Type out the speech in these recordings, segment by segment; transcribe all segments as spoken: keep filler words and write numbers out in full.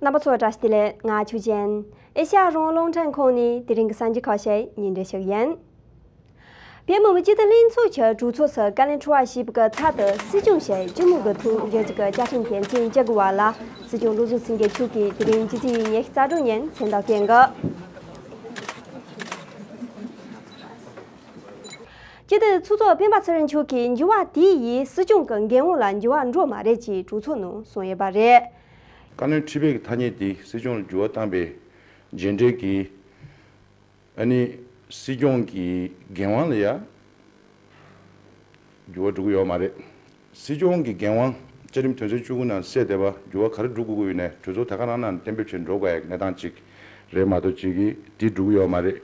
རྣམ་པ་ཚོ་བཀྲ་ཤིས་བདེ་ལེགས། ང་ཆོས་ཅན། ཨེ་ཤ་ཡ་རང་དབང་རླུང་འཕྲིན་ཁང་ནས་དེ་རིང་གི་གསར་འགྱུར་ཁག་ཞིག་སྙན་སྒྲོན་ཞུ་གི་ཡིན། བོད་མི་མང་སྤྱི་འཐུས་ལྷན་ཚོགས་ཀྱི་གྲོས་ཚོགས་སུ་བཀའ་བློན་ཁྲི་པ་ཞེས་པའི་ཚབ་ཏུ་སྲིད་སྐྱོང་ཞེས་སྤྱི་མོས་ཀྱི་ཐོག་རྒྱལ་སྤྱི་གི་བཅའ་ཁྲིམས་དེ་མཚན་བཅད་དགོས་པ་ལ། སྲིད་སྐྱོང་བློ་བཟང་སེང་གེ་མཆོག་གིས་དེ་རིང་ཕྱི་ཚེས་ཉི་ཤུ་རྩ་དྲུག་ཉིན་མཚན་རྟགས་བསྐྱོན་གི། སྤྱི་འཐུས་ཚོགས་གཙོ་སྤེན་པ་ཚེ་རིང་མཆོག་གིས་འགྱུར་བ་དེ་ཡིས་སྲིད་སྐྱོང་གི་འགན་དབང་ལ་འགྱུར་བ་འགྲོ་མ་རེད་ཅེས་གྲོས་ཚོགས་ནང་གསུངས་ཡོད་པ་རེད། བཀའ་བློན་ཁྲི་པའི་ཐ་སྙད་དེ་སྲིད་སྐྱོང་ལ་འགྱུར་བ་བཏང་པའི་རྗེས་འབྲེལ་གྱི། ཨ་ནི་སྲིད་སྐྱོང་གི་འགན་དབང་ལ་ཡ་འགྱུར་བ་འགྲོ་གི་ཡོད་མ་རེད། སྲིད་སྐྱོང་གི་འགན་དབང་བཅའ་ཁྲིམས་དོན་ཚན་བཅུ་དགུ་ནང་གསལ་བསྡད་པ་འགྱུར་བ་ག་རེ་འགྲོ་དགོས་ཀྱི་ཡོད་ནའི་གྲོས་ཚོགས་ད་ག་རང་ནང་གཏན་འབེབས་བྱས་འགྲོ་དགོས་ཡ་གནས་སྟངས་གཅིག་རེད་མ་གཏོགས་གཅིག་གིས་དེ་འགྲོ་གི་ཡོད་མ་རེད།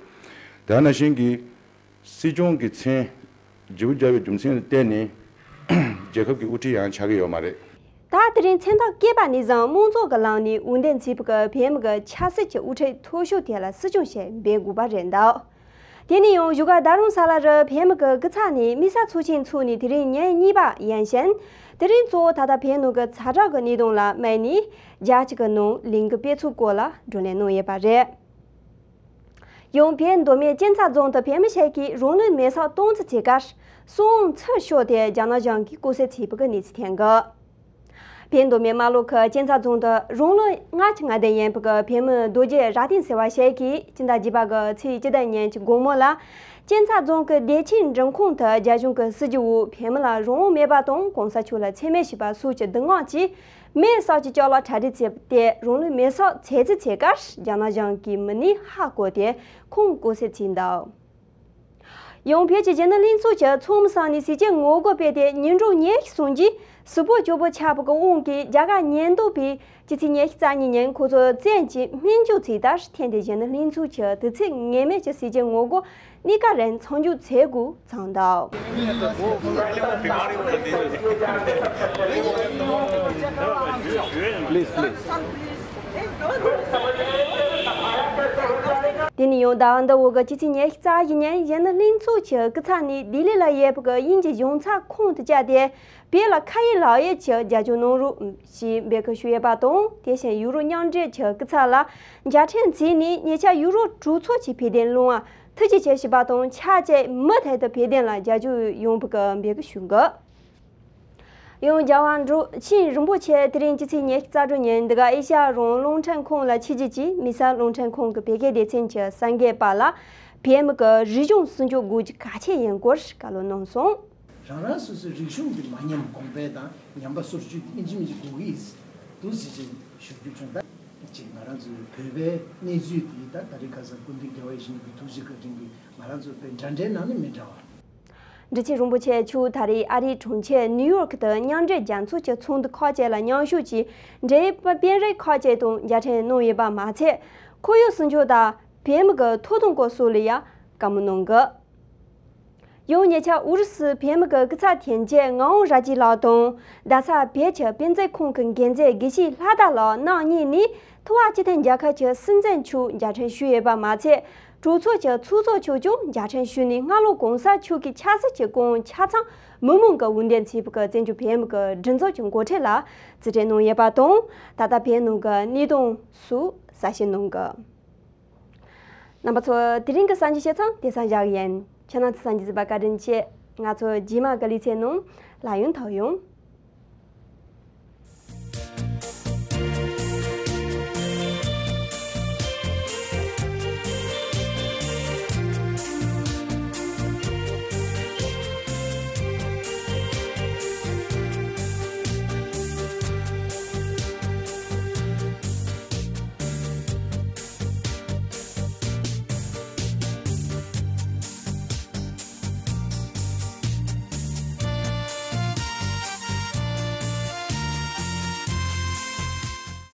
དེ་ནང་བཞིན་གྱི་སྲིད་སྐྱོང་གི་མཚན་བརྗེ་པོ་བརྒྱབ་པའི་རྒྱུ་མཚན་ལ་བརྟེན་ནས་རྒྱལ་ཁབ་ཀྱི་དབུ་ཁྲིད་ཡང་ཆགས་ཀྱི་ཡོད་མ་རེད། ད་དེ་རིང་མཚན་རྟགས་བཀོད་པ་ནས་བཟུང་དམངས་གཙོ་གི་ལམ་ནས་འོས་འདེམས་བྱས་པའི་བོད་མི་གི་ཆབ་སྲིད་ཀྱི་དབུ་ཁྲིད་མཐོ་ཤོས་དེ་ལ་སྲིད་སྐྱོང་ཞེས་འབོད་དགོས་པ་རེད་འདུག་དེ་ནས་ཡང་བཞུགས་སྒར་རྡ་རམ་ས་ལ་རུ་བོད་མི་གི་སྐུ་ཚབ་ནས་དམིགས་བསལ་ཚོགས་ཆེན་འཚོགས་ནས་དེ་རིང་ཉིན་གཉིས་པ་ཡིན་ཞིང་། དེ་རིང་གཙོ་བོ་ད་ལྟ་བོད་ནང་གི་ཛ་དྲག་གི་གནད་དོན་ལ་དམིགས་ནས་རྒྱལ་སྤྱི་གི་ནང་གླེང་གི་དཔེ་མཚོན་སྐོར་ལ་བགྲོ་གླེང་གནང་ཡོད་པ་རེད། ཡང་བོད་མདོ་སྨད་གཅན་ཚ་རྫོང་དུ་བོད་མི་ཞིག་གིས་རང་ལུས་མེ་སྲེག་གཏོང་རྩིས་བྱས་སྐབས་སྲོག་ཕུང་ཚུར་ཤོར་ཏེ་རྒྱ་ནག་གཞུང་གིས་སྐུ་སྲོག་བཅད་པའི་གནས་ཚུལ་ཐོན་གི། བོད་མདོ་སྨད་རྨ་ལྷོ་ཁུལ་གཅན་ཚ་རྫོང་དུ་རང་ལོ་ལྔ་བཅུ་ང་བདུན་ཡིན་པའི་བོད་མི་རྡོ་རྗེ་རྭ་སྟེང་ཟེར་བ་ཞིག་གིས་སྤྱི་ཟླ་བརྒྱད་པ་གི་ཚེས་བཅུ་བདུན་ཉིན་གྱི་དགོང་མོ་ལ་གཅན་ཚ་རྫོང་གི་བདེ་ཆེན་མགྲོན་ཁང་དུ་རྒྱ་གཞུང་གི་སྲིད་ཇུས་འོག་བོད་མི་ལ་རང་དབང་མེད་པ་དང་གོང་ས་མཆོག་ལ་མཚན་སྨད་བྱས་པ་སོགས་ཀྱི་སྡུག་བསྔལ་གྱིས། མེ་སྲེག་གི་ཅ་ལག་གྲ་སྒྲིག་བྱས་ཏེ་རང་ལུས་མེ་སྲེག་བྱེད་རྩིས་བྱས་སྐབས་རྒྱ་ནག་གཞུང་གིས་མི་སྣས་ཧ་གོ་སྟེ་ཁོང་སྐུ་སྲོག་བཅད་འདུག་ཡང་བོད་ཀྱི་གཞོན་ནུ་ལྷན་ཚོགས་ཀྱི་ཚོགས་མི་ཚོ་ནས་ཟས་བཅད་ངོ་རྒོལ་སྤེལ་ཏེ་ཉིན་གྲངས་ཉི་ཤུ་སོང་རྗེས་གཟུགས་པོ་སྐྱོ་པོ་ཆགས་པའི་དབང་གིས་རྒྱ་གར་ཉེན་རྟོག་པས་ཕྱི་ཚེས་ཉི་ཤུ་རྩ་གཉིས་ཉིན་ཁོ་ཚོ་བཙོན་གྱིས་སྨན་བཅོས་བྱས་མཐར་ཐེངས་འདིའི་གཞོན་ནུ་ལྷན་ཚོགས་ཀྱི་དུས་ཚོད་ངེས་མེད་ཀྱི་ཟས་བཅད་ངོ་རྒོལ་གཉིས་ཀ་རིང་མཚམས་འཇོག་བྱེད་དགོས། ཚང་དང་། དེ་ནས་ཡང་ཟླ་བ་འདིའི་འོག་གི་ཕྱི་ཚེས་ཉི་ཤུ་རྩ་བཞི་ཉིན་གཞོན་ནུ་ལྷན་ཚོགས་ཀྱི་སྐུ་ཚབ་ནས་ལྡི་ལི་ལ་ཡོད་པའི་དབྱིན་ཇིའི་གཞུང་ཚབ་ཁང་དུ་བཅར་ཏེ་བོད་ལ་ཁ་ཡོད་ལག་ཡོད་ཀྱི་རྒྱབ་སྐྱོར་གནང་རོགས་ཞེས་འབོད་སྐུལ་ཞུས་ཡོད་པ་དང་། དེ་བཞིན་ཡུ་རོབ་མཉམ་འབྲེལ་གྱི་སྐུ་ཚབ་ལ་མཇལ་འཕྲད་མཛད་ནས་ཉེ་ཆར་ཡུ་རོབ་གྲོས་ཚོགས་ཀྱི་འཕེལ་རྒྱས་སློང་བ། ཐུགས་རྗེ་ཆེ་ཞུས་པ་དང་། ཆབས་ཅིག་མུ་མཐུད་དུ་བོད་དོན་ལ་རྒྱབ་སྐྱོར་ཡོང་བའི་འབོད་སྐུལ་ཞུ་འགོད། ཡང་རྒྱལ་བ་འབྲུག་ཆེན་རིན་པོ་ཆེ་དེ་རིང་ཕྱི་ཚེས་ཉི་ཤུ་རྩ་དྲུག་ཉིན་འདི་ག་ཨེ་ཤ་ཡ་རང་དབང་རླུང་འཕྲིན་ཁང་ལ་ཆིབས་བསྒྱུར་གྱིས་དམིགས་བསལ་རླུང་འཕྲིན་ཁང་གི་བོད་སྐད་སྡེ་ཚན་གྱི་གསར་འགོད་པ་ལ་བོད་མི་གི་རིག་གཞུང་སྲུང་སྐྱོབ་དགོས་རྒྱུ་གལ་ཆེ་ཡིན་སྐོར་བཀའ་སློབ་གནང་སོང་། རང་རང་སོ་སོའི་རིག་གཞུང་གི་མ་ཉམས་གོང་འཕེལ་དང་ཉམས་པ་སོར་ཆུད་དེ་ཨིན་ཇི་མིན་ཇི་དགོས་ཀྱི་ཡིན་འདུག་ཟེར་ཅིག་ཞུ་རྒྱུ་བྱུང་། ད་ཅིག་ང་རང་ཚོའི་བོད་པའི་གནས་ཚུལ་དེ་ད་ད་རེས་ཁ་སང་སྐུ་མདུན་རྒྱལ་བ་ཡིད་བཞིན་ནོར་བུའི་ཐུགས་རྗེ་བཀའ་དྲིན་གྱིས་ང་རང་ཚོ་བོད་འདྲ་འདྲའི་ནང་ནས་མི་འདྲ་བ། འབྲི་ཆེན་རིན་པོ་ཆེ་མཆོག་ད་རེས་ཨ་རིའི་གྲོང་ཁྱེར་ནིའུ་ཡོག་ཏུ་མཉམ་འབྲེལ་རྒྱལ་ཚོགས་ཀྱི་ཚོགས་འདུ་ཁག་ཅིག་ལ་མཉམ་ཞུགས་ཀྱིས་འབྲེལ་ཡོད་དཔོན་རིགས་ཁག་ཅིག་དང་མཇལ་འཕྲད་གནང་ཡོད་པ་མ་ཚད། ཁོར་ཡུག་སྲུང་སྐྱོབ་དང་བོད་མི་གི་ཐོབ་ཐང་སྐོར་སོགས་ལ་ཡང་བཀའ་མོལ་གནང་གི། ཡང་ཉེ་ཆར་ཨུ་རུ་སུའི་བོད་མི་གི་སྐུ་ཚབ་དོན་གཅོད་ངག་དབང་རབ་རྒྱས་ལགས་དང་རྡ་ས་བོད་ཀྱི་དཔེ་མཛོད་ཁང་གི་འགན་འཛིན་དགེ་བཤེས་ལྷ་དར་ལགས་རྣམ་གཉིས་ནས་ཐུ་བ་སྤྱི་མཐུན་རྒྱལ་ཁབ་ཀྱི་སྲིད་འཛིན་མཆོག་མཇལ་འཕྲད་ཞུས་ཡོད་པ་མ་ཚད། གྲོས་ཚོགས་ཀྱི་ཚོགས་གཙོ་མཆོག་ཀྱང་མཇལ་འཕྲད་ཞུས་ནས་སྔ་ལོ་གོང་ས་མཆོག་གིས་ཆབ་སྲིད་ཀྱི་གོང་ཆ་ཚང་མི་མང་གིས་འོས་འདེམས་བྱས་པའི་བཙན་བྱོལ་བོད་མི་གི་སྒྲིག་འཛུགས་ཀྱི་འགོ་ཁྲིད་ལ་རྩིས་སྤྲོད་གནང་ཡོད་པ་དང་། ད་ལྟ་བོད་ནང་གི་གནས་སྟངས་སོགས་གསལ་བཤད་གནང་གི། རྣམ་པ་ཚོ། དེ་རིང་གི་གསར་འགྱུར་བཤད་མཚམས་དེ་སང་བཞག་གི་ཡིན། ཁྱེད་རྣམ་ཚོས་གསན་རྒྱུ་བྱས་པར་བཀའ་དྲིན་ཆེ། ང་ཚོ་རྗེས་མ་གི་ལེ་ཚན་ནང་ལ་ཡང་ཐུག་ཡོང་།